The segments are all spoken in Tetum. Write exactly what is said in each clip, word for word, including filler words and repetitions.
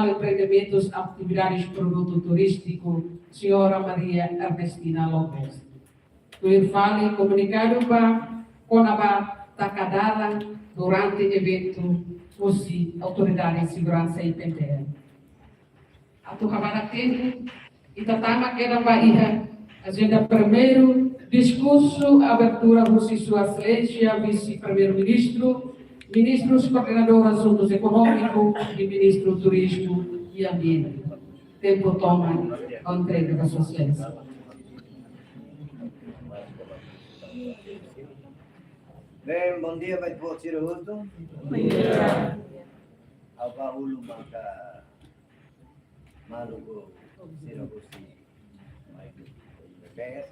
Empreendimentus Atividades Produtu Turístiku, Señora Maria Ernestina Lopes. Tuir fali komunikadu ba kona-ba taka dalan durante eventu husi Autoridade Seguransa I P N T L. Atu hakarak tempu, ita tama kedan ba iha ajenda primeiru, diskursu abertura husi Sua Exelénsia Vise-Primeiru-Ministru, Ministru Koordenadór Asuntus Ekonómiku i Ministru Turizmu i Ambiente. Tempu tomak ho entrega ba Sua Exelénsia. Bem, bom dia, vai por tiro hotu. Bom dia. Ha'u bá uluk maka maluk sira husi mai B P S.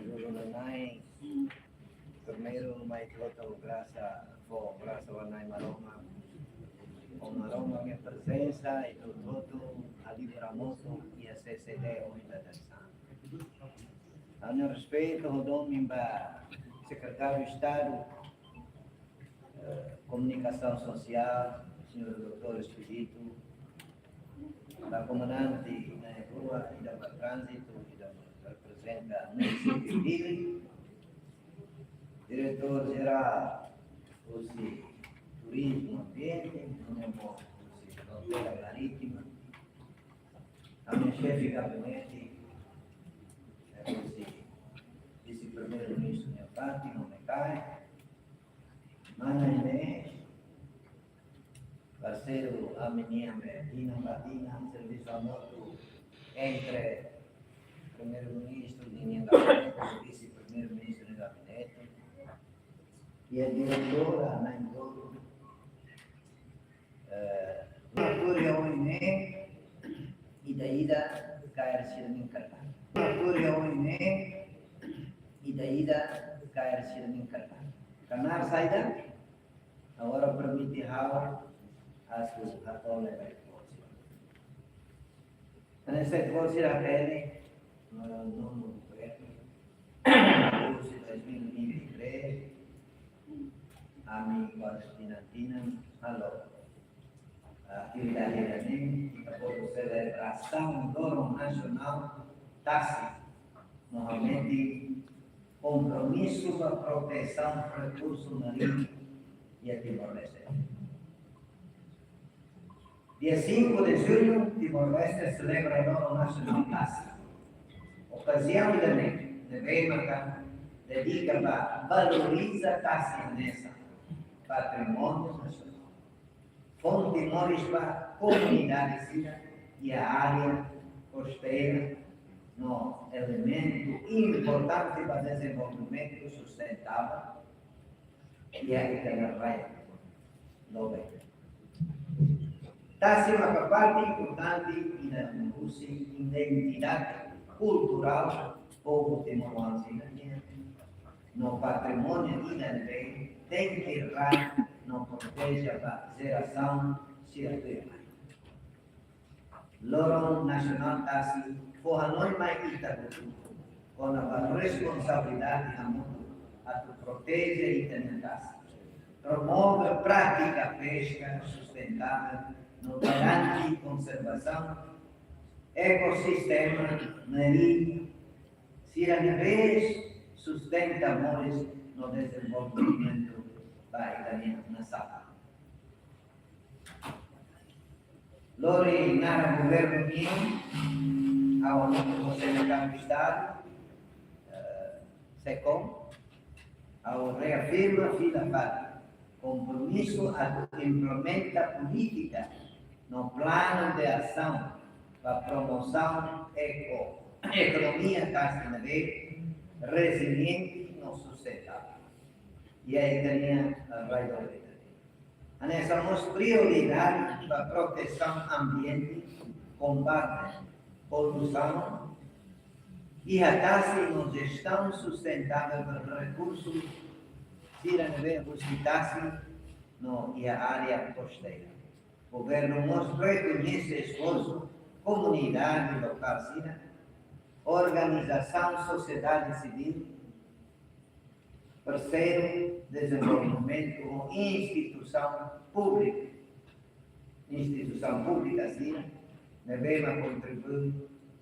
Dulu nanai, primeiru mai hotu grasa, fó grasa ba Na'i Maromak. Ho Maromak nia prezensa, i hotu-hotu, alivia motu, iha C C D, ohin dadaun. Ha'u-nia respeitu ho domin ba Sekretáriu Estadu, eh, Komunikasaun Sosiál, señór doutór Expedito, ba komandante nia rua, ida ba tránzitu, ida ba reprezenta munisípiu Dili, diretór jerál husi Turizmu Ambiente, nune'e mós husi Fronteira Marítima, ami-nia xefe gabinete, eh, husi Vise-Primeiru-Ministru nia fatin, no mekai, mana Inês, parseiru ami-nian be tinan ba tinan, servisu hamutuk entre Primeiru-Ministru nia gabinete, Vise-Primeiru-Ministru nia gabinete, i diretora, Nai Ndoto, eh, Korea oin ne'e, ida-ida kaer sira-nia karta. Korea oin ne'e, ida-ida kaer sira-nia karta. Knaar saida, agora permite ha'u atu hato'o ba ita-boot sira. Hanesan ita-boot sira hatene, no, no, no, husi dois mil e vinte e três, ami kuaze tinan-tinan halo atividade ida-ne'e, ita-boot selebrasaun loron nasionál tasi, no hametin kompromisu ba protesaun rekursu marítimu iha Timor-Leste. Dia cinco de julho, Timor-Leste selebra Loron Nasionál Tasi. Okaziaun ida-ne'e, ne'ebé maka dedika ba valoriza tasi hanesan patrimóniu nasionál, fonte moris ba komunidade sira iha área kosteira, no elementu importante ba dezenvolvimentu sustentável iha ita-nia rai doben. Tasi maka parte importante ida husi identidade kulturál povu timoroan sira-nian, no patrimóniu ida ne'ebé tenke rai no proteje ba jerasaun sira tuirmai. Loron Nasionál Tasi fó hanoin mai ita hotu kona-ba responsabilidade hamutuk atu proteje ita-nia tasi, promove prátika peska sustentável, no garante konservasaun ekosistema marítimu sira ne'ebé sustenta moris no dezenvolvimentu ba ita-nia nasaun. Lori naran governu nian, ha'u hamutuk ho Sekretáriu Estadu, eh, SECOM, ha'u reafirma fila fali kompromisu atu implementa polítika no planu de asaun ba promosaun eko-, ekonomia tasi ne'ebé reziliente no sustentável iha ita-nia rai doben. Hanesan mós prioridade ba protesaun ambiente, kombate poluisaun iha tasi no jestaun sustentável ba rekursu sira ne'ebé husi tasi no iha área kosteira. Governu mós rekoñese esforsu komunidade lokál sira, organizasaun sosiedade sivíl, parseiru dezenvolvimentu no instituisaun públika instituisaun públika sira ne'ebé mak kontribui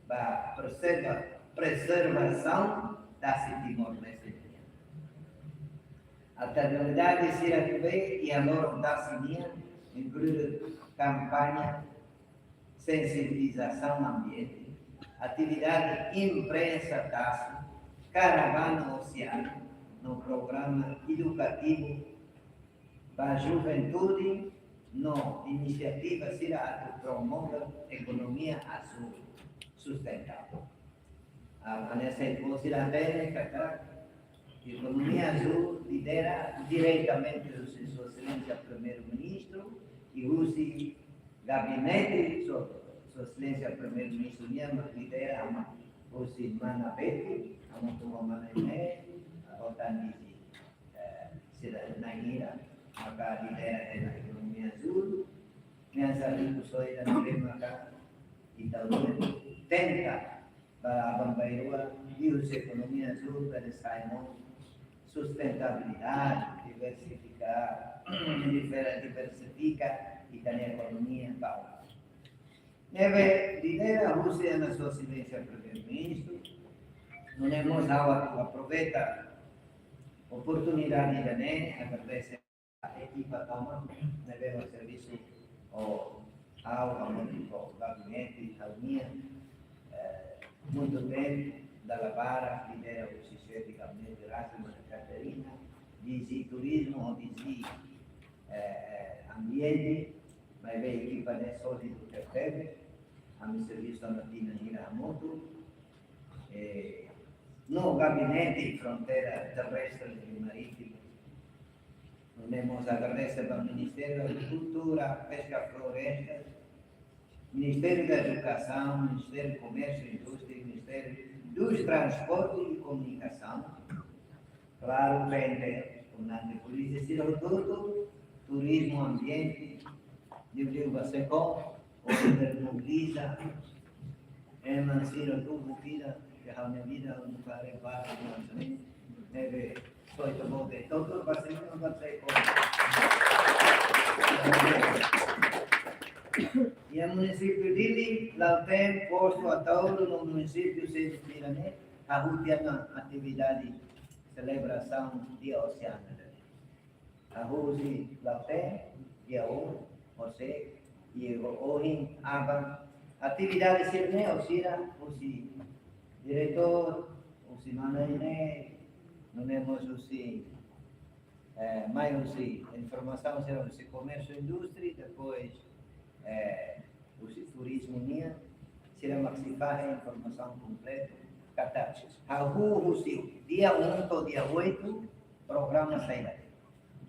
ba preserva, preservasaun tasi Timor-Leste nian. Atividade sira ne'ebé iha loron tasi nian inklui kampaña sensibilizasaun ambiente, atividade imprensa tasi, karavana oseánu, no programa edukativu ba juventude no inisiativa sira atu promove ekonomia azúl sustentável. Ah, hanesan sira hatene katak ekonomia azúl lidera diretamente husi Sua Exelénsia Primeiru-Ministru i husi gabinete Sua, Sua Exelénsia Primeiru-Ministru nian mak lidera hamutuk husi mana Betty, hamutuk ho mana Iné, ho tan DG, eh, sira na'in hira, maka lidera hela ekonomia azúl. Hanesan riku soe dan bem maka ita ulun tenta ba aban-bainrua liuhusi ekonomia azúl bele sai mós sustentabilidade, diversifika, diver-, diversifika ita-nia ekonomia ba ne'ebé lidera husi Sua Exelénsia Primeiru-Ministru. Nune'e mós ha'u atu aproveita oportunidade ida-ne'e, agradese ekipa tomak ne'ebé mak servisu ho ha'u, hamutuk ho gabinete, ha'u-nia, eh, muito tempo, dala barak lidera husi xefe gabinete rasik mana Catarina, DG turizmu ho DG, eh, eh, ambiente, maibé ekipa ne'e sólidu tebes, ami servisu ona tinan hira hamutuk, eh, no gabinete fronteira terrestre i marítima. Nune'e mós agradese ba Ministériu Agrikultura, Peska, Floresta, Ministériu Edukasaun, Ministériu Komérsiu i Indústria, Ministériu Transporte i Komunikasaun. Klaru, PNTL, komandante polísia sira hotu-hotu, turizmu, ambiente, liuliu ba SECOM, hodi mobiliza ema sira tubu kira ke hal ne vida un kare ba, ne'ebé soita bote, todo ba sira no ba SECOM. Iha munisípiu Dili, Lautém, Postu Ataúru no munisípiu sira ne'e, hahú tiha ona atividade selebrasaun Dia Oseanu. Hahú husi Lautém, dia um, José, i ohin, aban, atividade sira-ne'e, o sira, husi diretór, husi mana Iné, nune'e mós husi, eh, mai husi informasaun sira husi komérsiu indústria, depois, eh, husi turizmu nian, sira mak sei fahe informasaun kompletu, katak hahú husi dia um to'o dia oito, programa saida.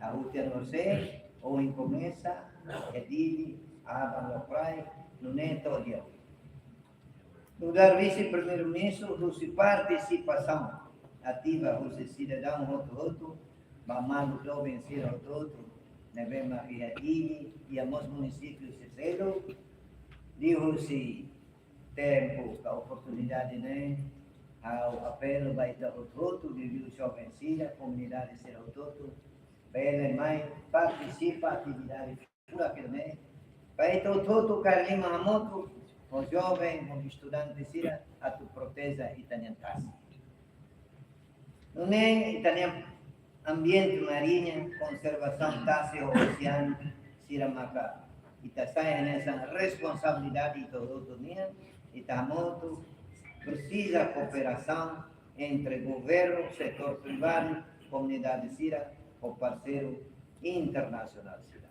Hahú tiha ona José, ohin komesa, iha Dili, aban Lokraik, nune'e to'o dia oito. Nu'udar Vise-Primeiru-Ministru, husi partisipasaun ativa husi sidadaun hotu-hotu, ba maluk doben sira hotu-hotu ne'ebé mak iha Dili, iha mós munisípiu sira seluk, liuhusi tempu ka oportunidade ne'e, ha'u apelu ba ita hotu-hotu, liuliu joven sira, komunidade sira hotu-hotu, bele mai partisipa atividade furak ida-ne'e, ba ita hotu-hotu kaer liman hamutuk ho joven, ho estudante sira, atu proteje ita-nia tasi. Nune'e ita-nia ambiente mariña, konservasaun tasi ho oseanu sira maka ita sai hanesan responsabilidade ita hotu nian, ita hamutuk presiza kooperasaun entre governu, setór privadu, komunidade sira, ho parseiru internasionál sira.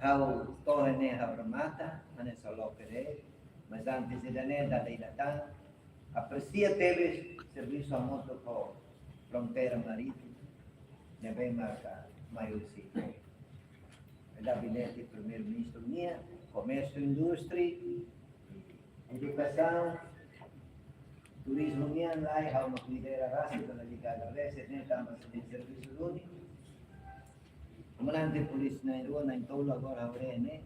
Ha'u to'o ne'e ha'u remata, hanesan loke de'it, mas antes ida-ne'e dala ida tan, apresia tebes servisu hamutuk ho fronteira marítima, ne'ebé maka mai husi Gabinete Primeiru-Ministru nian, Komérsiu, Indústria, Edukasaun, Turizmu nian, lai ha'u mak lidera rasik, ha'u lalika agradese, ne'e tanba sira-nia servisu duni. Komandante polísia na'in-rua, na'in-tolu agora ha'u haree ne'e.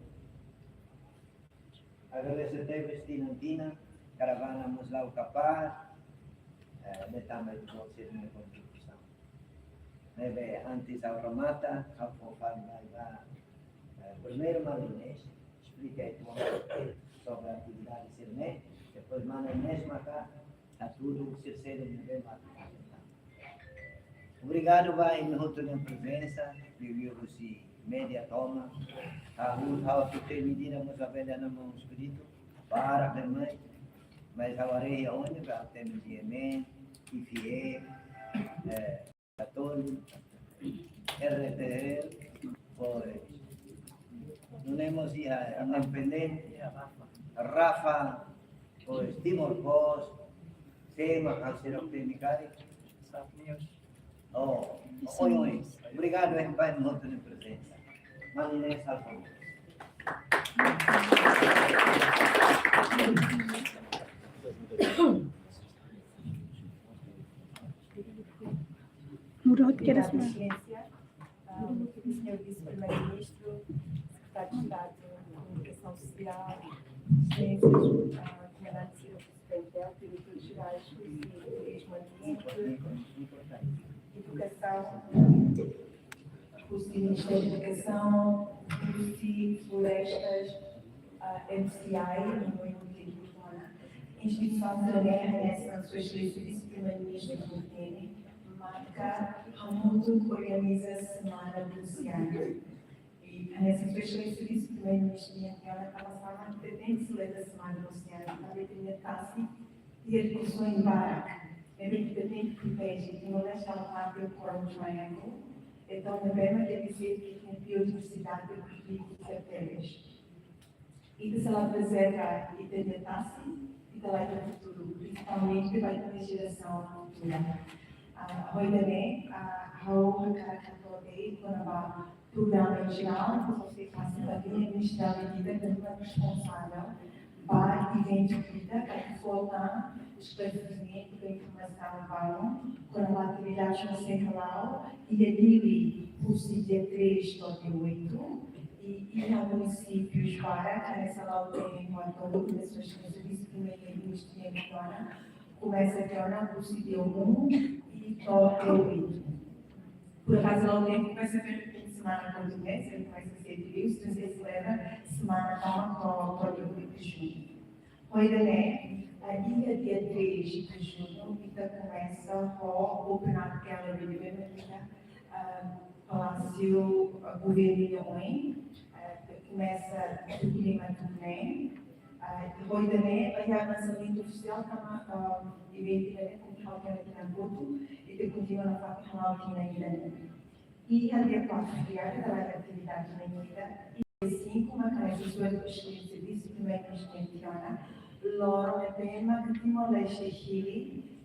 Agradese tebes tinan-tinan, karavana mós la'o kapás, eh, ne'e tanba ita-boot sira-nia kontribuisaun. Ne'ebé antes ha'u remata, ha'u fó fali ba, eh, Primeiru-Ministru, Pois mana Inês maka hatudu sira seluk ne'ebé maka. Obrigadu ba imi hotu nia prezensa, liuliu husi média tomak. Ha'u, ha'u atu temi dina mós labele hamaus kréditu, barak demais, mas ha'u haree iha ne'ebá temi D M N, I F E, eh, Katolu, R T L, pois, nune'e mós iha independente, Rafa, pois, Timor Post, tema, ha'u seidauk temi karik. Oh, oi, oi. Obrigadu, eh, ba imi hotu nia prezensa. Mana Inês, Alfonso. Muda hotu kedas. Obrigada, Exelénsia. Ah, Senhor Vice-Primeiro-Ministro, Secretário de Estado da Comunicação Social, Exelénsias, ah, Comandante Senior Vice-Presidente, Diretores Gerais, Conselho de Turismo, Educação, Ministério da Educação, Florestas, ah, M C I, no meu último, instituisaun sira-ne'e hanesan Sua Exelénsia Vice-Primeiro-Ministru hateten, maka hamutuk organiza semana do oceano. I hanesan Sua Exelénsia Vice-Primeiro-Ministru nian tiha ona, tanba sá mak ita tenke selebra semana do oceano, tanba ita-nia tasi iha rikusoin barak ne'ebé ita tenke proteje, Timor-Leste parte do Corno de Marengo, entaun ne'ebé mak ita sei iha biodiversidade polítika tebes. Ita se la prezerva ita-nia tasi, ita la iha futuru, prinsipalmente ba ita-nia jerasaun futura. Ah, hodi nune'e, ah, ha'u hakarak hato'o de'it kona-ba programa em geral, que você participa de, Ministério da Vida, que é responsável ba eventu ida, ka falta esklaresimentu, ka informasaun balun kona-ba atividade no Serralao, iha Dili, husi dia três to'o dia oito, i, iha munisípius barak, hanesan Lautein, Huánuco, Sua Exelénsia Vice-Primeiro-Ministru nian tiha ona, komesa tiha ona husi dia um i to'o dia oito. Por acaso, Lautein komesa pelo fim de semana português, ele começa dia três, três, celebra semana tomak to'o, to'o dia oito de junho. Hodi nune'e, ah, iha dia três de junho, ita komesa ho open up gallery, ne'ebé mak iha, ah, Palásiu, ah, Governu nian oin, ah, komesa tuku lima tuku neen, ah, hodi nune'e, ba iha lansamentu ofisiál, tanba, ah, eventu ne'e kontinua iha Maputo, ita kontinua nafatin hala'o tinan ida-ne'e. Iha dia quatro feriadu, ita la iha atividade nenhuma. I dia cinco, mak hanesan Sua Exelénsia Vice-Primeiro-Ministru nian tiha ona, loron ne'ebé mak Timor-Leste Hili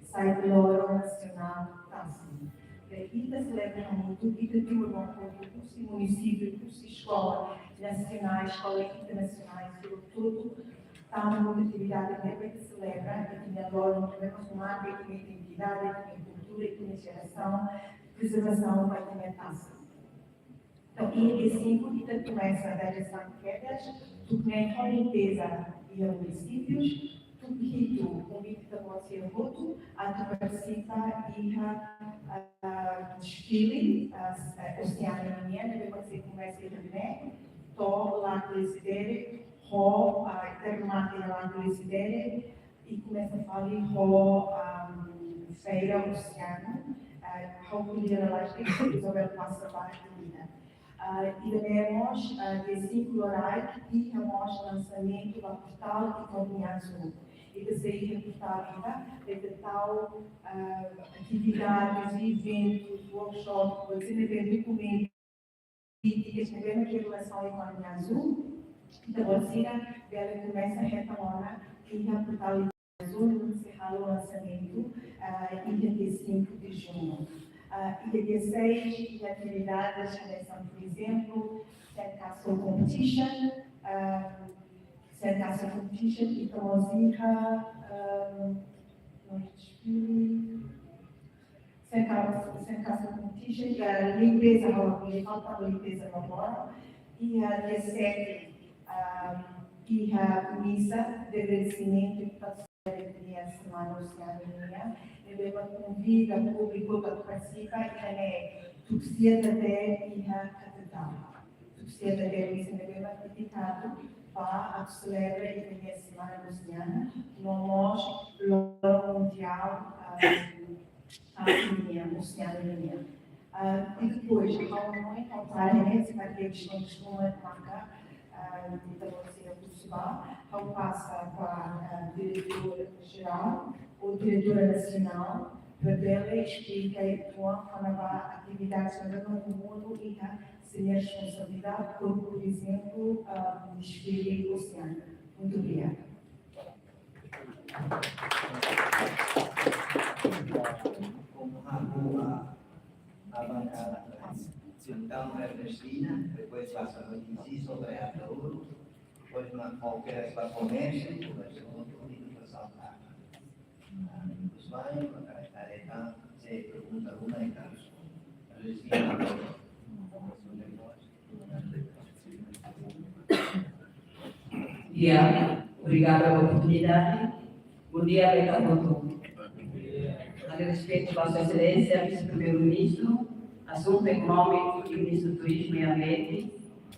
sai loron nasionál tasi. I ita selebra hamutuk, ita tuur ba kotuk, husi munisípiu, husi eskola nasionál, eskola internasionál, tuur, tuur, tanba atividade ne'ebé ita selebra, ita-nia loron, ne'ebé mak marka ita-nia identidade, ita-nia kultura, ita-nia jerasaun, prezervasaun ba ita-nia tasi. Entaun, iha dia cinco, ita komesa realizasaun kedas, tuku neen ho limpeza iha munisípius, tuku hitu, konvite ita-boot sira hotu atu partisipa iha, ah, desfile, ah, oseanu nian, ne'ebé mak sei komesa iha ne'e, to'o Lago Lecidere, ho, ah, termate Lago Lecidere, i komesa fali ho, ah, feira oseanu, ah, ho kulira lastik, Isabel pasa ba ida. Ah, i temos, ah, dia cinco loraik, iha mós lansamentu ba portál Ekonomia Azul. Ita sei iha portál ida, ita tau, ah, atividades, eventus, workshop, por exemplo, dokumentu, polítikas, ne'ebé mak iha relasaun ekonomia azul, ita-boot sira bele komesa hetan ona iha portál azul, sei halo lansamentu, ah, iha dia cinco de junho. Ah, iha dia seis, iha atividades, selesaun, por exemplo, sandcastle competition, ah, sandcastle competition, ita mós iha, ah, no desfile, sandcastle, sandcastle competition, iha limpeza, halo, falta limpeza no agora. Iha dia sete, ah, iha misa de agradesimentu ba semana oseanu nian, ne'ebé mak konvida públiku para partisipa, iha ne'e tuku sia até iha katedrál. Tuku sia até misa ne'ebé mak dedikadu ba atu selebra ita-nia Semana Bosniana, no mós Loron Mundiál, ah, ah, nian, Bosniana nian. Ah, i depois, ha'u hanoin, ha'u para ne'e, se para que eles não costumam marcar, ah, ita-boot sira husu ba, ha'u pasa ba, ah, diretór jerál, ou diretora nasionál, para ela esplika uitoan kona-ba atividades ne'ebé mak mosu iha sira-nia responsabilidade, como, por exemplo, ah, desfile oceano. Muito obrigada. Como a rua, a bancada, então, Ernestina, depois passa no inciso, sobre a Ataúro, depois na qualquer para comércio, depois outro, educação, tá? Ya, obrigada pela oportunidade. Bom dia, Beta Boto. Halo respeitu ba Sua Exelénsia, Vise-Primeiru-Ministru, Asuntu Ekonómiku i Ministru Turizmu i Ambiente.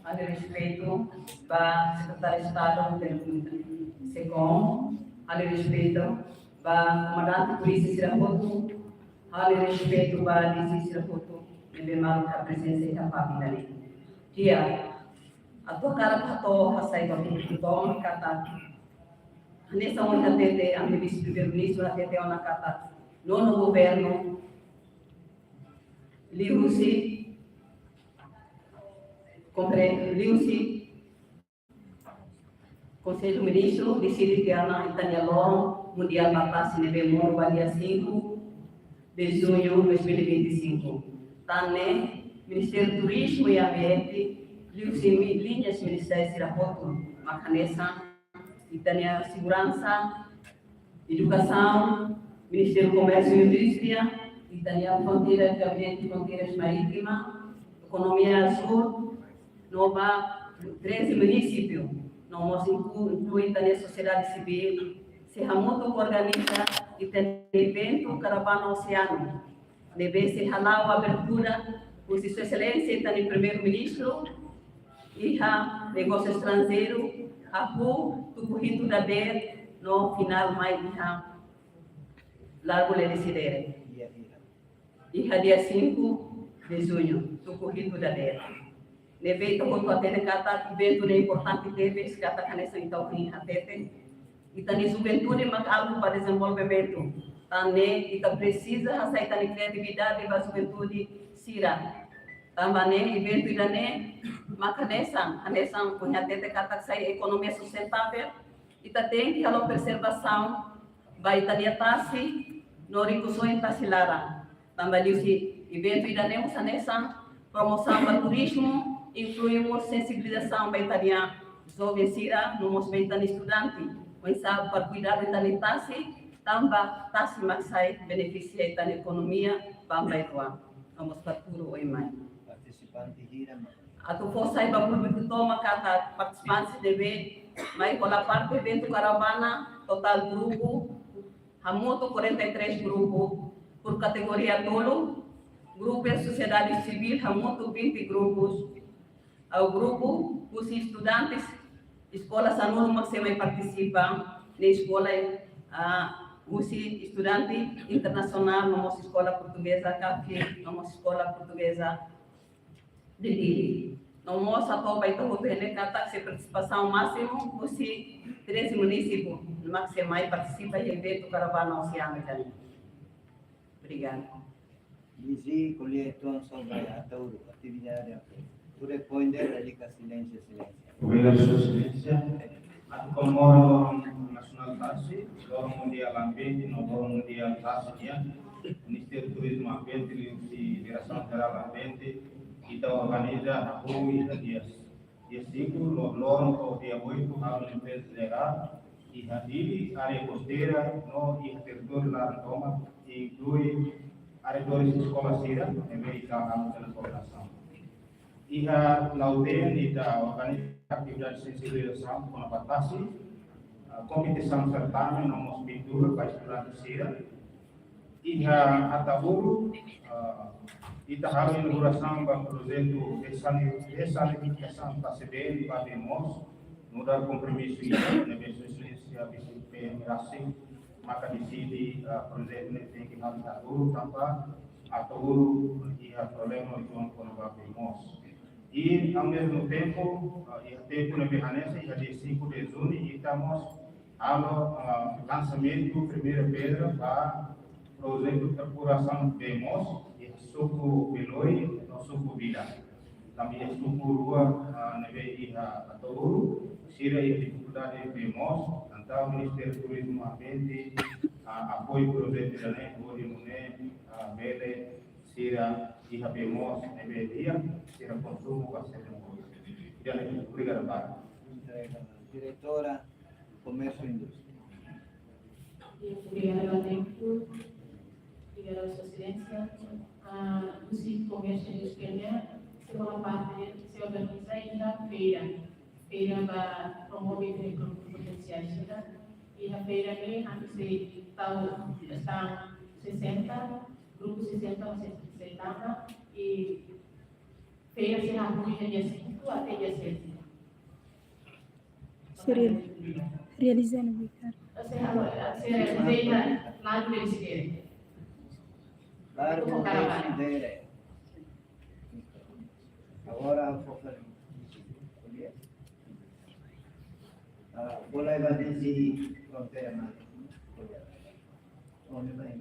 Halo respeitu ba Sekretáriu Estadu, SECOM. Halo respeitu ba komandante polísia sira hotu, halo respeitu ba D G sira hotu, ne'ebé marka prezensa iha papinda ne'e. Di'ak, atu hakarak hato'o hasai ba públiku tomak katak, hanesan ohin hatete, ami Vise-Primeiru-Ministru hatete ona katak, nono governu, liuhusi, kompre-, liuhusi Konsellu Ministru deside tiha ona ita-nia loron mundiál ba tasi ne'ebé monu ba dia cinco de junho dois mil e vinte e cinco. Tan ne'e, Ministériu Turizmu i Ambiente, liuhusi mi-, liñas ministeriais sira hotu, mak hanesan ita-nia seguransa, edukasaun, Ministériu Komérsiu i Indústria, ita-nia fronteira, Gabinete Fronteiras Marítima, Ekonomia Azúl, no ba treze munisípiu, no mós inklu-, inklui ita-nia sosiedade sivíl, sei hamutuk organiza ita-nia eventu Karavana Oseanu, ne'ebé sei hala'o abertura husi Sua Exelénsia ita-nia Primeiru-Ministru iha Negósiu Estranjeiru, hahú tuku hitu dadeer no finál mai iha Largo Lely Sidere. Iha dia cinco de junho, tuku hitu dadeer. Ne'ebé ita hotu hatene katak eventu ne'e importante tebes, katak hanesan ita ohin hatete. Ita-nia juventude mak alvu ba dezenvolvimentu. Tan ne'e ita presiza hasai ita-nia kriatividade ba juventude sira. Tanba ne'e eventu ida-ne'e mak hanesan, hanesan ohin hatete katak sai ekonomia sustentável, ita tenke halo preservasaun ba ita-nia tasi no rikusoin tasi laran. Tanba liuhusi eventu ida-ne'e mós hanesan promosaun ba turizmu, inklui mós sensibilizasaun ba ita-nia joven sira, no mós ba ita-nia estudante, oinsá para kuidadu ita-nia tasi, tanba tasi mak sai benefisia ita-nia ekonomia ba mai rua, no mós ba futuru oin mai. Partisipante hira, atu fó sai ba públiku tomak katak partisipante ne'ebé mai hola parte eventu karavana, totál grupu, hamutuk quarenta e três grupu, por kategoria tolu, grupu sosiedade sivíl, hamutuk vinte grupus, ha'u grupu husi estudantes eskola sanulu mak sei mai partisipa, ne'e eskola, ah, husi estudante internasionál, no mós eskola portugeza, CAFI, no mós eskola portugeza de Dili. No mós hato'o ba ita hotu hatene katak sei partisipasaun másimu husi treze munisípiu mak sei mai partisipa iha eventu karavana oseanu ida-ne'e. Obrigada. Di'ak, ko'alia uitoan sobre Ataúro, atividade Ataúro. Por responde, dedica silêncio, silêncio. Obrigadu, Sua Exelénsia. Atu komemora Loron Nasionál Tasi, Loron Mundiál Ambiente, no Loron Mundiál Tasi nian, Ministériu Turizmu Ambiente, liuhusi Diresaun Jerál Ambiente, ita organiza hahú iha dia, dia cinco, lo-, loron to'o dia oito, halo limpeza jerál iha Dili, área kosteira, no iha territóriu laran tomak, inklui arredores eskola sira, ne'ebé ita halo pela koordenasaun. Iha Lautém ita organiza atividade sensibilizasaun kona-ba tasi, ah, kompetisaun sertamen no mós pintura ba estudante sira. Iha Ataúro, ah, ita halo inaugurasaun ba projetu desali-, desalinizasaun tasi-been ba bee moos, Nu'udar kompromisu ida ne'ebé Sua Exelénsia Vise-PM rasik maka deside, ah, projetu ne'e tenke halo Ataúro tanba Ataúro iha problema uitoan kona-ba bee moos. I, ao mesmo tempo, ah, iha tempu ne'ebé hanesan, iha dia cinco de junho, ita mós halo, ah, lansamentu primeira pedra ba projetu perfurasaun bee moos iha suku Beloi no suku Vida. Tanba iha suku rua, ah, ne'ebé iha Ataúro, sira iha difikuldade bee moos, entaun Ministériu Turizmu Ambiente, ah, apoiu projetu ida-ne'e, hodi nune'e, ah, bele sira iha bee moos ne'ebé di'ak, sira konsumu ba sira-nia moris. Ida-ne'e, obrigadu barak. Diretora Komérsiu Indústria. Obrigada ba tempu. Obrigada, Sua Exelénsia. Ah, husi Komérsiu Indústria nian, segunda parte, se organiza iha feira. Feira ba promove ekonómiku potensiál sira. Iha feira ne'e, antes de tau stand sessenta, grupu sessenta, sessenta, i feira sei hahú iha dia cinco até dia sete. Sei real-, realiza no Vicar. Sei halo, sei realiza iha Lago del Sidere. Lago del Sidere. Agora, ah, vou levar desde fronteira mais. Onde vai?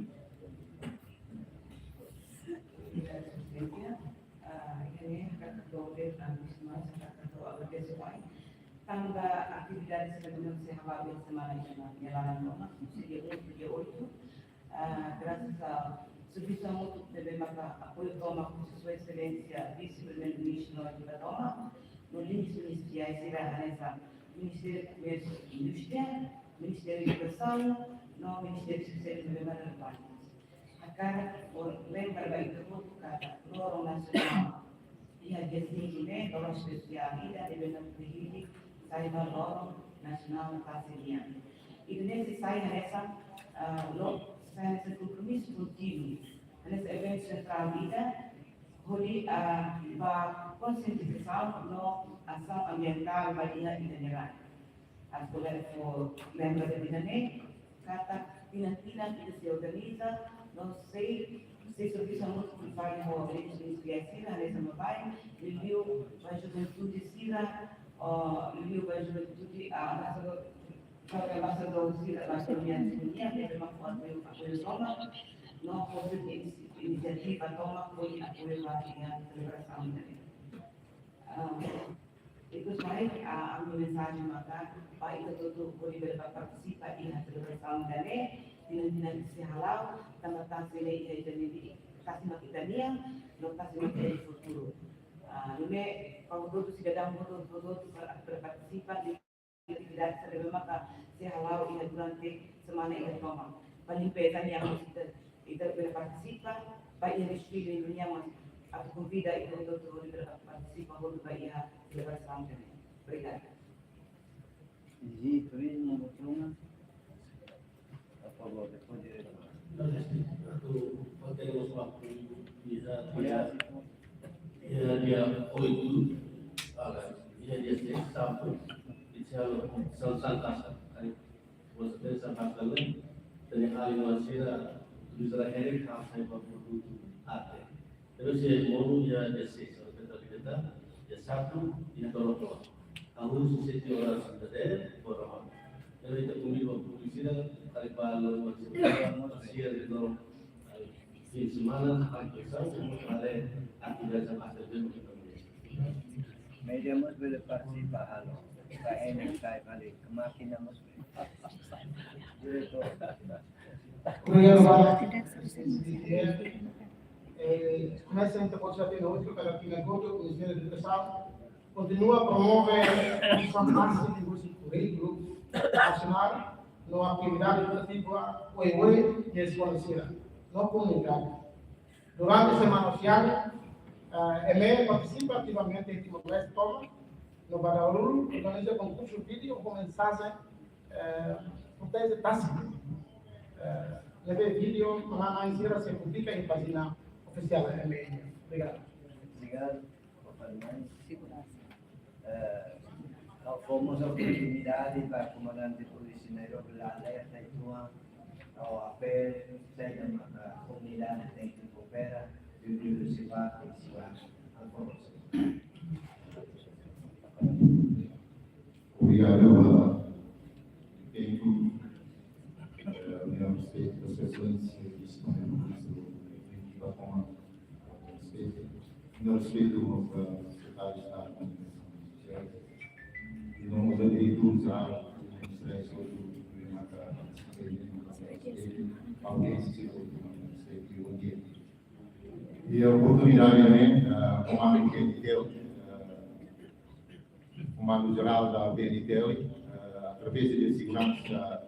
Ah, iha ne'e hakarak hato'o ida, ah, husi mai, hakarak hato'o agradese mai. Tanba atividade sira ne'ebé sei hala'o iha semana ida-ne'e, iha laran tomak, husi dia um, dia oito. Ah, grasas a servisu hamutuk ne'ebé maka apoiu tomak husi Sua Exelénsia Vise-Primeiru-Ministru Nobel Rita Tomak, no líderes ministeriais sira hanesan Ministériu Komérsiu i Indústria, Ministériu Edukasaun, no Ministériu Sosiál ne'ebé maka relevante. Hakarak lembra ba ita hotu katak loron nasionál iha dia cinco ne'e, loron espesiál ida ne'ebé mak prihili sai ba loron nasionál tasi nian. Ida-ne'e sei sai hanesan, ah, lo-, sai hanesan kompromisu kontínuo, hanesan eventu sentrál ida, hodi, ah, ba konsientizasaun no asaun ambientál ba iha ita-nia rai. Ha'u hakarak fó lembra ba ida-ne'e, katak tinan-tinan ita sei organiza, no sei, sei servisu hamutuk ho líderes ministeriais sira, hanesan baibain, liuliu ba juventude sira, oh, liuliu ba juventude, ah, embaixadór, ba embaixadór sira, ba embaixadór nian sira-nian, ne'ebé mak fó apoiu, apoiu tomak, no fó ini-, inisiativa tomak, fó apoiu ba iha selebrasaun ne'e. Ah, Ikus mai, ah, ami-nia mensajen maka ba ita hotu hodi bele partisipa iha selebrasaun ida-ne'e, tinan-tinan sei hala'o, tanba tasi ne'e iha ita-nia, tasi mak ita-nian, no tasi mak ita-nia futuru. Ah, nune'e, ba hotu-hotu sidadaun hotu-hotu para bele partisipa iha atividade sira ne'ebé maka sei hala'o iha durante semana ida tomak. Ba limpeza nian mós ita, ita bele partisipa, ba iha desfile nian mós atu konvida ita hotu-hotu hodi bele partisipa hotu ba iha selebrasaun ida-ne'e. Obrigada. Vizita Turizmu, Botrunga. Por favor, depois direto. Atu, atu, atu, atu, iha dia oito, ah, iha dia seis, sábadu, inisiál São Santas, ari, São Santas, ita-nia alin-oan sira, turis sira heri, ha'u sai ba produtu arte. Terus iha monu iha dia seis, kalau kita, kita, dia satu, iha Torotoa. Hahú husi sete horas da tarde, por favor. Jadi, ita konvida ba públiku sira, kali ba lo, masih, masih ada dorong. Fim de semana, ha'u sai, ha'u sai, atividade sama saja, kita. Média mós bele partisipa, halo. Ba ene sai balik, ke mákina mós bele. Diretór. Obrigadu barak. Eh, komesa ita pode saber na última, pela Pina Goto, Ministériu Edukasaun kontinua promove produsaun másika husi kurríkulu nasionál no atividade edukativa oioin iha eskola sira no komunidade. Durante semana sosiál, eh, M E partisipa ativamente iha Timor-Leste tomak, no ba dahuluk organiza konkursu vídeo ho mensajen, eh, proteje tasi. Eh, ne'ebé vídeo, mana-mane sira sei publika iha pájina ofisiál M E. Obrigadu. Obrigadu. Eh, Ha'u fó mós oportunidade ba komandante polísia Nairobi la alerta i tuma, ha'u apela, sai da maka komunidade tenke koopera, biodiversidade i seguransa. Ha'u fó mós. Obrigadu, ah, tempu, eh, minha respeita pesoas que estão em risco, que vão tomar respeito. Minha respeita, ah, Sekretáriu de Estadu Komunikasaun Sosiál. I no mós diretór-jerál, Ministériu Saúde, Mata, audiénsia, bom dia. I oportunidade ne'e, ah, komandu PNTL, ah, Komandu Jerál da PNTL, ah, através de seguransa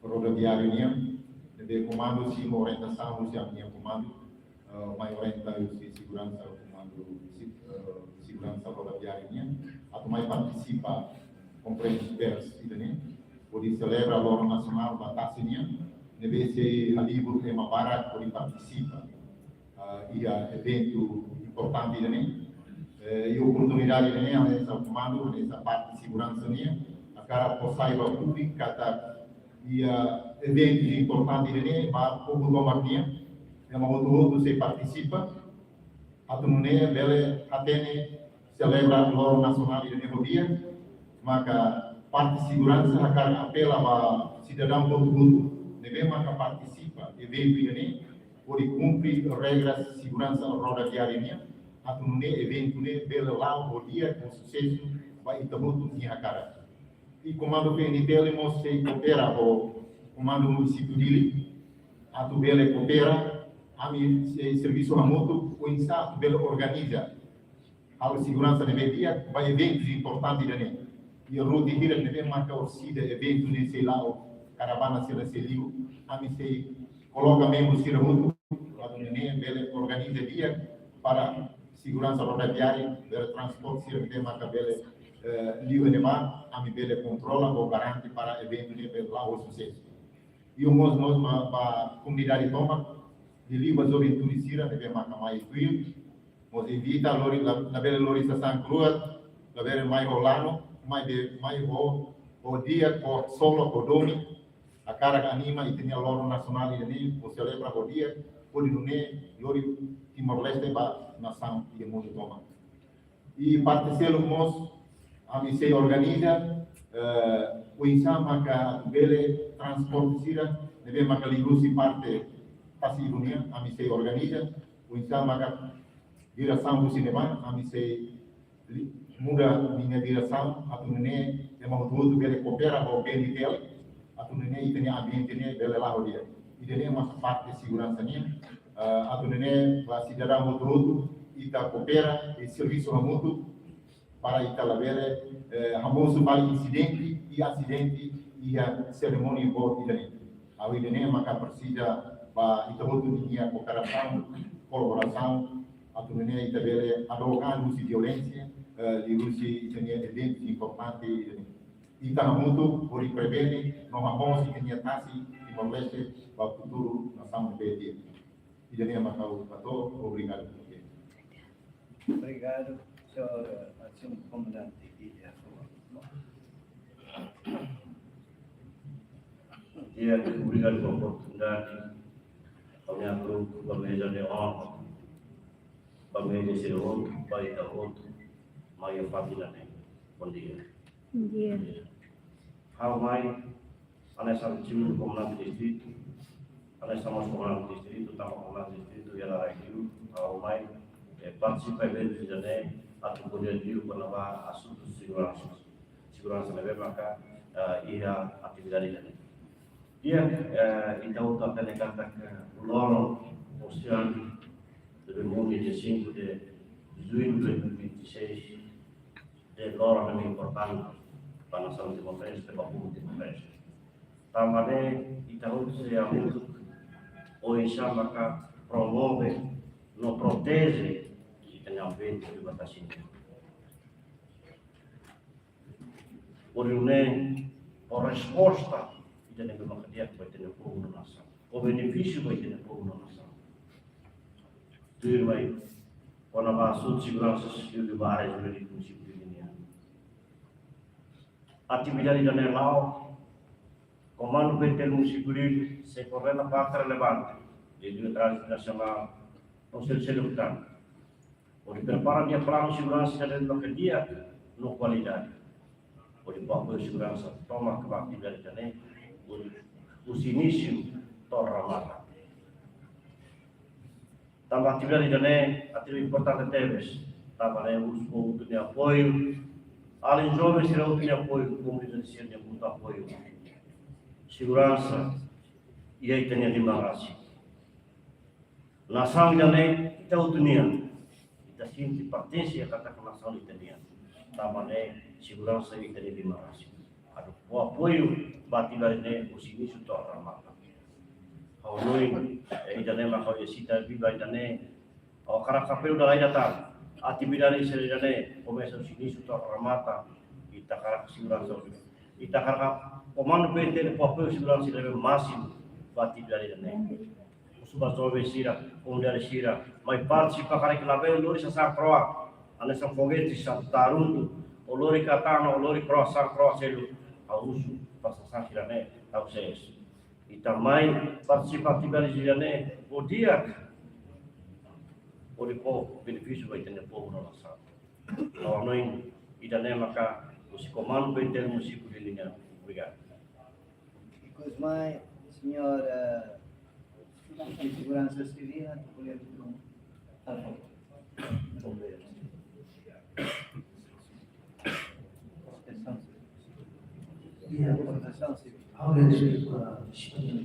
rodoviária nian, ne'ebé komandu simu orientasaun husi ami-nia komandu, ah, mai orienta husi seguransa komandu, se-, ah, seguransa rodoviária nian, atu mai partisipa konferénsia pers ida-ne'e, hodi selebra loron nasionál ba tasi nian, ne'ebé sei halibur ema barak hodi partisipa, ah, iha eventu importante ida-ne'e. Eh, i oportunidade ida-ne'e, hanesan komandu, hanesan parte seguransa nian, hakarak fó sai ba públiku katak iha eventu importante ida-ne'e ba povu tomak nian, ema hotu-hotu sei partisipa, atu nune'e bele hatene selebra loron nasionál ida-ne'e ho di'ak, maka parte seguransa hakarak apela ba sidadaun hotu-hotu ne'ebé maka partisipa eventu ida-ne'e, hodi kumpre regras seguransa rodoviária nian, atu nune'e eventu ne'e bele la'o ho di'ak ho susesu ba ita hotu nia hakarak. I komandu PNTL mós sei koopera ho komandu munisípiu Dili, atu bele koopera, ami sei servisu hamutuk, oinsá atu bele organiza halo seguransa ne'ebé di'ak ba eventu importante ida-ne'e. I rute hirak ne'ebé maka orsida eventu ne'e sei la'o, karavana sira sei liu, ami sei koloka membru sira hotu, atu nune'e bele organiza di'ak para seguransa rodoviária, bele transporte sira ne'ebé maka bele, eh, liu iha ne'ebá, ami bele kontrola ou garante para eventu ne'e bele la'o ho susesu. I mós, mós ba, ba komunidade tomak, liuliu ba juventude sira ne'ebé maka mai tuir, mós evita lori, la, labele lori sasán kro'at, labele mai ho lanu, mai be, mai ho, ho di'ak, ho solo, ho domin, hakarak anima ita-nia loron nasionál ida-ne'e, hodi selebra ho di'ak, hodi nune'e lori Timor-Leste ba nasaun iha mundu tomak. I parte seluk mós, ami sei organiza, eh, oinsá maka bele transporte sira ne'ebé maka liuhusi parte tasi-ibun nian, ami sei organiza, oinsá maka diresaun husi ne'ebá, ami sei li-, muda ninia diresaun, atu nune'e ema hotu-hotu bele koopera ho PNTL, atu nune'e ita-nia ambiente ne'e bele la'o di'ak. Ida-ne'e mós parte seguransa nian, eh, atu nune'e ba sidadaun hotu-hotu, ita koopera i servisu hamutuk, para ita labele, eh, hamosu fali insidente i asidente iha serimónia boot ida-ne'e. Ha'u ida-ne'e maka presiza ba ita hotu ninia kooperasaun, kolaborasaun, atu nune'e ita bele hadook an husi violénsia, eh, liuhusi ita-nia eventu importante ida-ne'e. Ita hamutuk hodi prevene no hamoos ita-nia tasi Timor-Leste ba futuru nasaun ne'ebé di'ak. Ida-ne'e mak ha'u hato'o, obrigadu. Obrigadu, señór, eh, señór komandante Guilherme. Di'ak, obrigadu ba oportunidade. Ami agora ba meza de onra, ba meza de onra, ba ita hotu, mai iha fatin ne'e. Bom dia. Bom dia. Ha'u mai, hanesan segundu komandante distritu, hanesan mós komandante distritu, tanba komandante distritu iha rai liu, ha'u mai, eh, partisipa eventu ida-ne'e, atu ko'alia liu kona-ba asuntu seguransa. Seguransa ne'ebé maka, eh, iha atividade ida-ne'e. Di'ak, eh, ita hotu hatene katak loron oseanu, ne'ebé mundu dia cinco de junho de dois mil e vinte e seis, de loron ne'ebé importante ba nasaun Timor-Leste, ba povu Timor-Leste. Tanba ne'e, ita hotu sei hamutuk oinsá maka promove no proteje ita-nia ambiente ba tasi nian. Hodi nune'e, fó resposta ida-ne'ebé maka di'ak ba ita-nia povu no nasaun. Fó benefísiu ba ita-nia povu no nasaun. Tuirmai, kona-ba asuntu seguransa sosiál ba área jurídika munisípiu Dili nian. Atividade ida-ne'e la'o, Komandu B T L Munisípiu Dili sei koordena parte relevante, Diretór Nasionál, Konsellu Seluk tan, hodi prepara nia planu seguransa ida-ne'e loke di'ak no kualidade, hodi fó apoiu seguransa tomak ba atividade ida-ne'e, hodi husi inísiu to'o remata. Tanba atividade ida-ne'e, atividade importante tebes. Tanba ne'e husu povu nia apoiu. Alin joven sira hotu nia apoiu, komunidade sira-nia hotu apoiu. Seguransa iha ita-nia liman rasik. Nasaun ida-ne'e ita hotu nian. Ita sente pertense katak nasaun ita nian. Tanba ne'e seguransa ita-nia liman rasik. Atu fó apoiu ba atividade ne'e husi inísiu to'o remata. Ha'u hanoin, eh, ida-ne'e mak ha'u iha sita biba ida-ne'e. Ha'u hakarak apelu dala ida tan. Atividade sira ida-ne'e komesa husi inísiu to'o remata. Ita hakarak seguransa. Ita hakarak Komandu B T L fó apoiu seguransa ida-ne'e másimu ba atividade ida-ne'e. Husu ba joven sira, komunidade sira, mai partisipa karik labele lori sasán kro'at, hanesan foguete sa taruntu, ou lori katana, ou lori kro'at, sasán kro'at seluk, ha'u husu ba sasán sira-ne'e, ha'u ses. Ita mai partisipa atividade sira-ne'e, hodi di'ak, hodi fó benefísiu ba ita-nia povu no nasaun. Ha'u hanoin ida-ne'e maka husi Komandu B T L Munisípiu Dili nian. Obrigadu. Ikus mai, señór, eh, Seguransa Sivíl, atu ko'alia. Protesaun Sivíl. Ya, Protesaun Sivíl. Ahora es para España,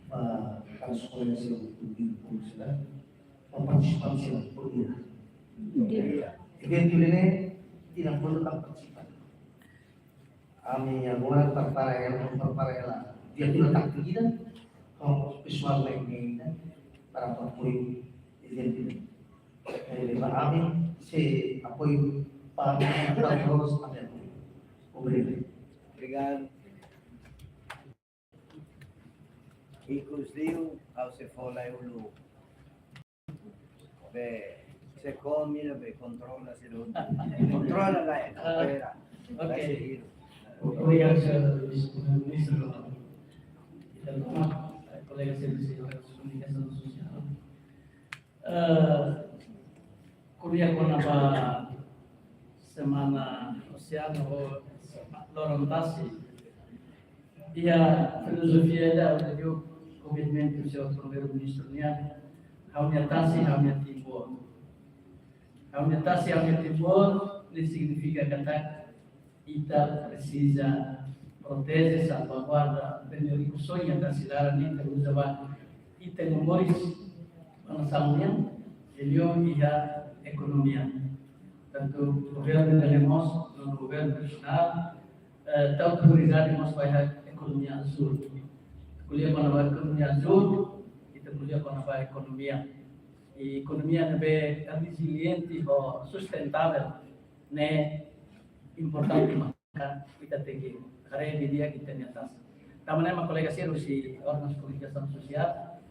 para a escuela, para partisipar, para eventu ne'e, tidak perlu partisipar. Ami agora prepara hela, prepara hela. Dia tu tak kita, com o pessoal lá em Minas, para apoiu eventu ne'e. Ele ba ami, se apoiu para, para nós, ami apoiu. Obrigadu. Obrigadu. Ikus liu, ha'u sei fó lai uluk. Be, se komi la be kontrola se do. Kontrola la e, Ah, espera. Ok. Vai seguir. Obrigadu, señór Vise-Primeiru-Ministru. Ita toma, kolega Servisu Komunikasaun Sosiál. Eh, ko'alia kona-ba Semana Oseanu ou Loron Tasi. Iha filozofia ida hodi komitmentu señór Primeiru-Ministru nian, ha'u-nia tasi, ha'u-nia Timor. Ha'u-nia tasi, ha'u-nia Timor, ne'e signifika katak ita presiza proteje, salvaguarda, bele rikusoin ita-nia tasi laran ne'e ita uza ba ita-nia moris ba nasaun nian, liuliu iha ekonomia. Tantu governu ida-ne'e mós, no governu nasionál, eh, tau prioridade mós ba iha ekonomia azúl. Ko'alia kona-ba ekonomia azúl, ita ko'alia kona-ba ekonomia. I ekonomia ne'ebé reziliente ho sustentável ne'e importante maka ita tenke haree didi'ak ita-nia tasi. Tanba ne'e mak kolega sira husi órgaun komunikasaun sosiál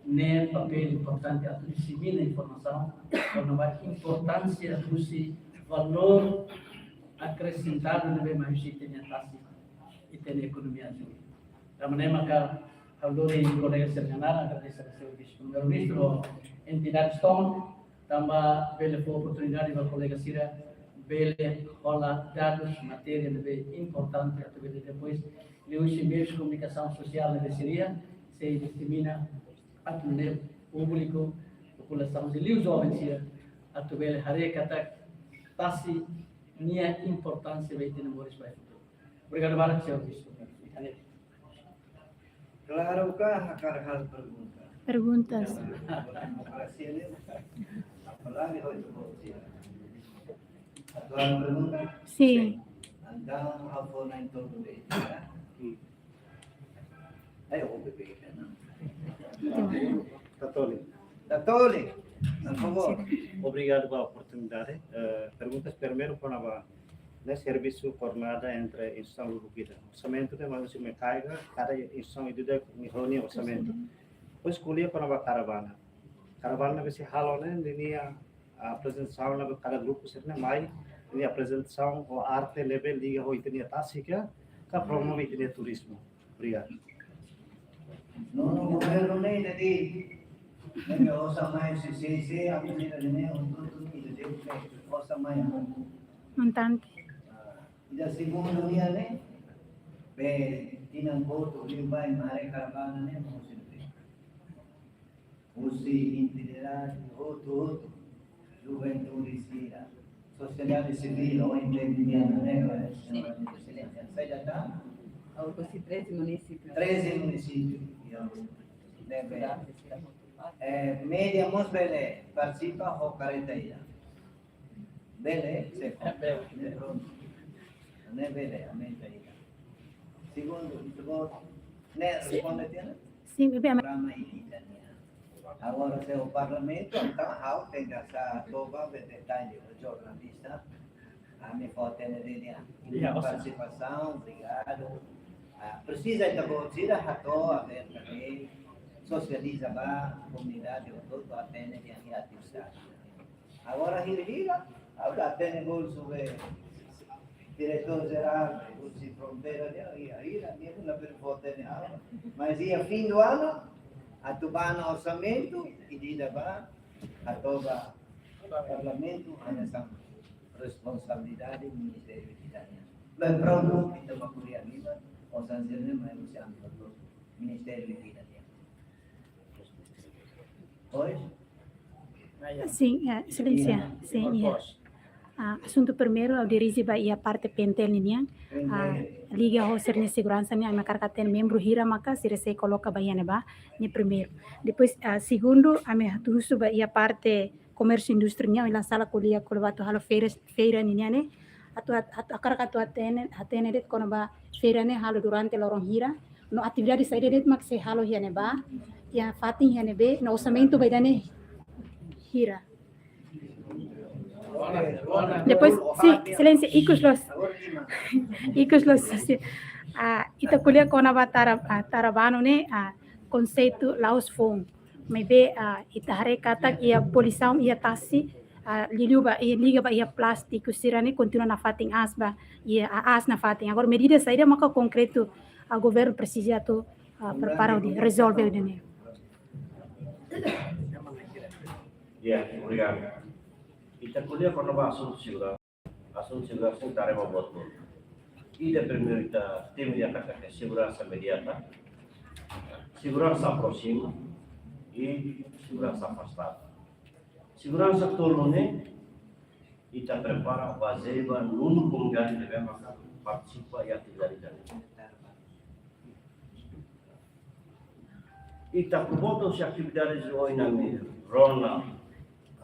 ne'e papél importante atu disemina informasaun kona-ba importánsia husi valór akresentadu ne'ebé mai husi ita-nia tasi, ita-nia ekonomia azúl. Tanba ne'e maka ha'u lori kolega sira-nia naran, agradese ba señór Vise-Primeiru-Ministru, entidades tomak, tanba bele fó oportunidade ba kolega sira bele hola dadus, matéria ne'ebé importante atu bele depois liuhusi meius komunikasaun sosiál ne'ebé sira sei disemina atu nune'e públiku, populasaun sira, liuliu joven sira atu bele haree katak tasi nia importánsia ba ita-nia moris ba futuru. Obrigadu barak, señór Vise-Primeiru. Klaru ka hakarak halo pergunta? Perguntas. Demokrasia ne'e, apalagi ho demokrasia. Atu halo pergunta? Sim. Entaun, ha'u fó ona em torno de, ya? Ayo, O B B, não? Tatoli. Tatoli. Por favor. Obrigadu pela oportunidade. Eh, perguntas primeiru kona-ba ne'e servisu koordenadu entre instituisaun lubuk ida. Orsamentu ke manusia mekaika, kada instituisaun ida-idak nia orsamentu. Depois ko'alia kona-ba karavana. Karavana ne'ebé sei halo ne'e, nia aprezentasaun ne'e ba kada grupu sira-ne'e mai, ita-nia aprezentasaun ho arte ne'ebé liga ho ita-nia tasi ka, ka promove ita-nia turizmu. Obrigadu. No, no, governu ne'e, jadi, ne'e osan mai, se, se, se, aku tidak ini, untuk, untuk, tidak, tidak, osan mai, montante. Ah, ida segundu nian ne'e, be, tinan kotuk liubá, mare karavana ne'e, mau sente. Husi entidade hotu-hotu, juventude sira, sosiedade sivíl, O M P nian ne'e, Sin. Sai data? Husi treze munisípiu. Treze munisípiu, ya. Ne'ebé, eh, média mós bele partisipa ho kareta ida. Bele, se bele. Ne'e prontu. Ne'e bele, aumenta ida. Segundu, segundu. Ne'e, sin, responde tiha? Sin, bebé, ama- Programa ini, Daniel. Agora, se o Parlamentu, entaun, ha'u tenke sa toba be detalle, o jornalista, ami fó hatene de'it nian. Ya, osan. Partisipasaun, obrigadu. Ah, presiza ita-boot sira hato'o, aberta de'it, sosializa ba komunidade hotu-hotu, hatene de'it ninia atividade. Agora hira-hira, ha'u la hatene bolu sobre diretór jerál, husi fronteira nian, hira-hira, nia la prepara hatene ha'u. Mas iha fim do ano, atu bá ona orsamentu, ida-idak bá, atu bá Parlamentu, hanesan responsabilidade Ministériu ida nian. Mas prontu, ita mak ko'alia liman, osan sira-ne'e mai husi ami hotu, Ministériu ida nian. Pois? Sin, eh, Exelénsia. Sin, iha. Ah, asuntu primeiru, ha'u dirije ba iha parte PNTL ninian. Ah, liga ho sira-nia seguransa nian, ami hakarak hatene membru hira maka sira sei koloka ba iha ne'ebá, ne'e primeiru. Depois, ah, segundu, ami atu husu ba iha parte komérsiu indústria nian, la sala ko'alia kona-ba atu halo feira, feira ninian ne'e. Atu, atu, atu hakarak atu hatene, hatene de'it kona-ba feira ne'e halo durante loron hira. No atividade saida de'it mak sei halo iha ne'ebá, iha fatin iha ne'ebé, no orsamentu ba ida-ne'e hira. Depois, sin, Exelénsia, ikus loos. Ikus loos, sin. Ah, ita ko'alia kona-ba tara, ah, tara banu ne'e, ah, konseitu la'ós foun. Maibé, ah, ita haree katak iha poluisaun iha tasi, ah, liuliu ba, iha liga ba iha plástiku sira-ne'e kontinua nafatin aas ba, iha, ah, aas nafatin. Agora, medida saida maka konkretu, ah, governu presiza atu, ah, prepara hodi rezolve ida-ne'e. Ya, obrigadu. Ita ko'alia kona-ba asuntu seguransa. Asuntu seguransa ne'e tarea ema boot. Ida primeiru ita temi di'ak katak seguransa imediata, seguransa aproxima i seguransa afastada. Seguransa tolu ne'e ita prepara bazeia ba númeru komunidade ne'ebé maka partisipa iha atividade ida-ne'e. Ita kuboto se atividade de oi na mi rona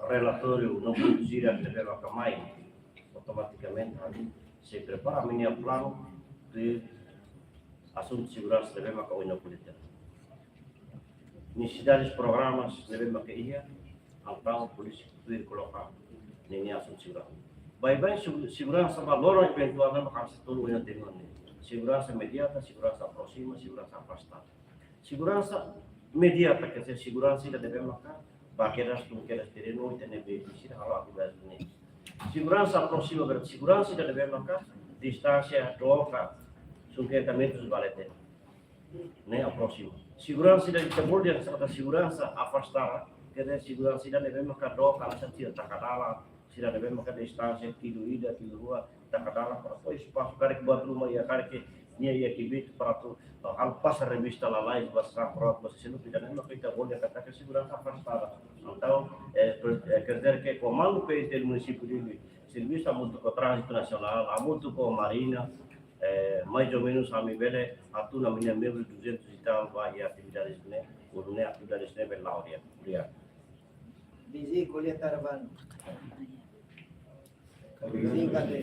relatóriu no buku sira ne'ebé maka mai, automatikamente ami sei prepara ami-nia planu de asuntu seguransa ne'ebé maka oin ha'u ko'alia. Nesesidades programas ne'ebé maka iha, entaun polísia tuir koloka ninia asuntu seguransa. Baibain segu-, seguransa ba loron eventuál ne'e maka sei tolu oin ha'u temi ona. Seguransa imediata, seguransa aproxima, seguransa afastada. Seguransa imediata, quer dizer, seguransa ida ne'ebé maka ba kedas tun kedas terrenu ita-nia bee sira halo atividade ne'e. Seguransa aproxima, berarti seguransa ida ne'ebé maka distánsia dook ka cinquenta metros ba leten. Ne'e aproxima. Seguransa ida ita bolu dehan katak seguransa afastada, quer dizer, seguransa ida ne'ebé maka dook ka hanesan sira taka dalan, sira ne'ebé maka distánsia kilo ida, kilo rua, taka dalan para fó espasu, karik buat ruma iha, karik nia iha kbiit para atu, ah, halo pasa revista lalais, ba samprat, ba seluk, ida-ne'e maka ita bolu dehan katak seguransa afastada. Entaun, eh, per-, eh, quer dizer que komandu PNTL munisípiu Dili servisu hamutuk ho Tránzitu Nasionál, hamutuk ho Marina, eh, mais ou menus ami bele hatún ami-nia membru duzentos e tal ba iha atividades ne'e, uluk ne'e atividades ne'e bele la'o di'ak. Obrigadu. Vizi ko'alia tara banu. Vizi kade.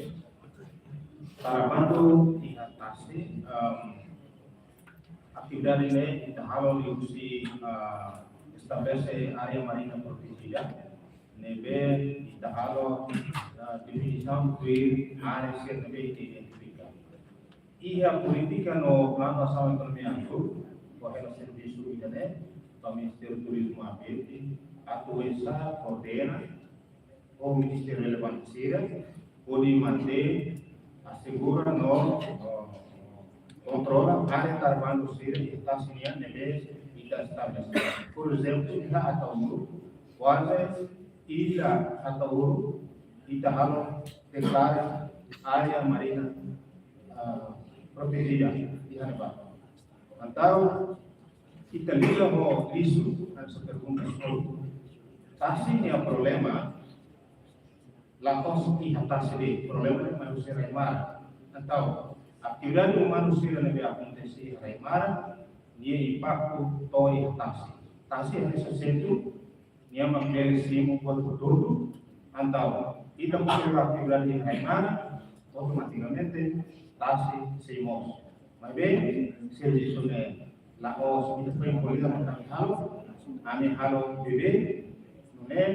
Tara banu iha tasi, em, atividade ne'e ita halo liuhusi, eh, estabelese área marina protegida. Ne'ebé ita halo, eh, definisaun tuir área sira ne'ebé ita identifika. Iha polítika no planu asaun ekonomia azúl, ho hela servisu ida-ne'e, ba Ministériu Turizmu Ambiente, atu oinsá koordena ho ministériu relevante sira, hodi mantein, asegura no, eh, kontrola área tara bandu sira iha tasi nian ne'ebé ita estabelese. Porezemplu, iha Ataúru, kuaze iha Ataúru, ita halo deklara área marina, ah, protejida iha ne'ebá. Entaun, ita liga ho lixu, hanesan pergunta só. Tasi nia problema, la'ós iha tasi de'it, problema ne'e manusia rai-maran. Entaun, atividade umanu sira ne'ebé akontese iha rai-maran, nia impaktu to'o iha tasi. Tasi hanesan sentru, nia mak bele simu buat hotu-hotu, entaun, ita mós iha atividade iha rai-maran, automatikamente, tasi sei moos. Maibé, servisu ne'e la'ós ita foin polítika mak ami halo, ami halo beibeik, nune'e,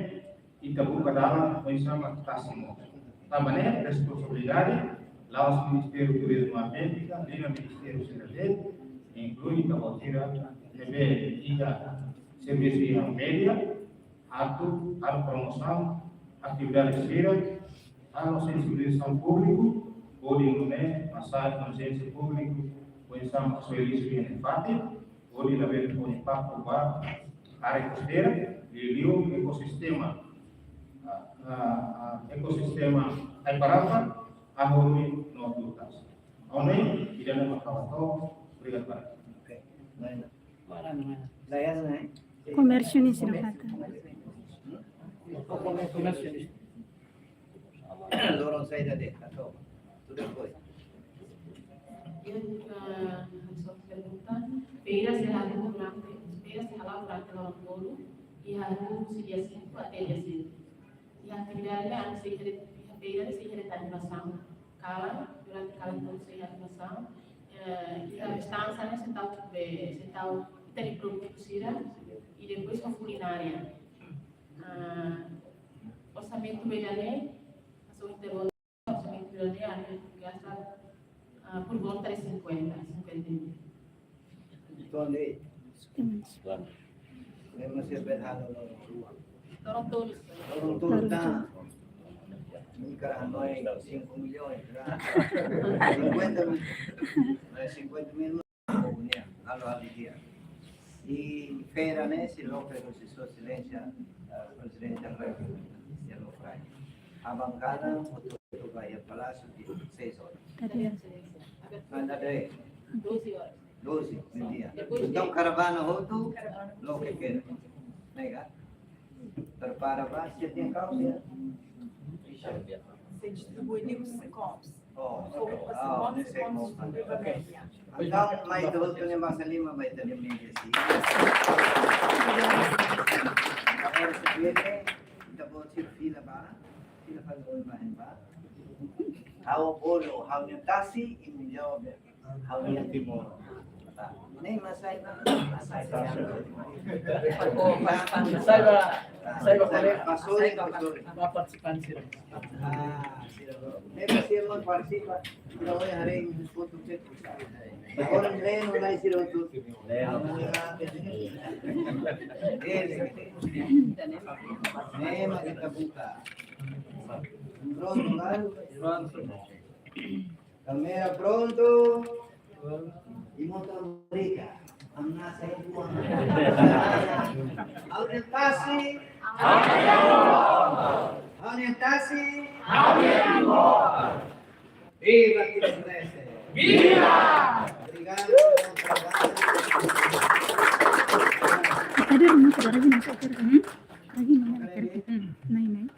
ita buka dalan oinsá mak tasi moos. Tanba ne'e responsabilidade la'ós Ministériu Turizmu Ambiente ka liga ministériu sira de'it, inklui ita-boot sira ne'ebé iha servisu iha média, atu halo promosaun atividade sira, halo sensibilizasaun públiku, hodi nune'e hasa'e konsiénsia públiku oinsá mak soe lixu iha ne'e fatin, hodi labele fó impaktu ba área kosteira, liuliu ekosistema, ah, ah, ah, ekosistema Aiparafa, Ahorui no Tutas. Ha'u hanoin, ida-ne'e mak ha'u hato'o, obrigadu barak. Oke, baik. Komérsiu nian sira fatan. Komérsiu nian. Loron saida de'it, atau tudo foi. Iha, ah, só pergunta, feira sei hala'o durante, feira sei hala'o durante loron tolu, iha hahú husi dia cinco até dia cinco. Iha atividade ne'e, ami sei iha, iha feira ne'e sei iha de'it animasaun, kalan, durante kalan tolu sei iha animasaun, eh, iha festansa ne'e sei tau, be, sei tau ita-nia produtu sira, i depois ho kulinária. Ah, orsamentu ba ida-ne'e, hanesan intervalo orsamentu ba ida-ne'e, ami gasta, ah, por volta de cinquenta, cinquenta mil. Tonde. Mesmo se berhalo no. Loron tolu. Loron tolu tan. Nunka hanoin cinco milhões, né? Cinquenta mil. Mas cinquenta mil. Halo, halo dia. I feira ne'e sei loke husi Sua Exelénsia, eh, Prezidente da Repúblika, Cristiano Fry. Aban kalan, hotu-hotu ba iha Palásiu, seis horas. Kada. Kada dai. Doze horas. Doze, meiudia. Entaun, karavana hotu, loke kedas. Ne'e ka? Prepara ba, se tem causa. Sei distribui livros e copos. Oh, ok. Foram assim, ah, quantos, ne'e sei quantos como. Ok. Entaun, mai ita hotu ne'e masa lima, mai ita ne'e media si. Agora se vê, ita-boot sira fila ba, fila fali ba, ba. Ha'u bolu, ha'u-nia tasi, i mundial, be. Ha'u-nia Timor. Ne'e mak sai ba, mak sai ba. Oh, mak sai ba, mak sai ba, mak sai ba, kolega. Pasó, pasó. Ba partisipante sira. Ah, sira. Ne'e mak sira mak partisipa. Sira ohin haree foto cek. Agora ne'e mak sai sira hotu. Ne'e mak ita buka. Prontu, kan? Prontu. Kámera prontu. I motor mereka. Amna saya buang. Orientasi. Orientasi. Viva Timor-Leste. Viva. Obrigadu. Ada rumah saudara gini, saudara. Hmm? Lagi mana? Hmm. Naik, naik.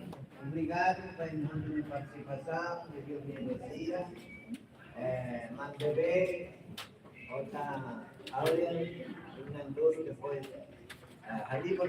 Obrigadu ba ita-nia partisipasaun, de dia dia. Eh, manteve ota audiénsia, nando depois, eh, ali por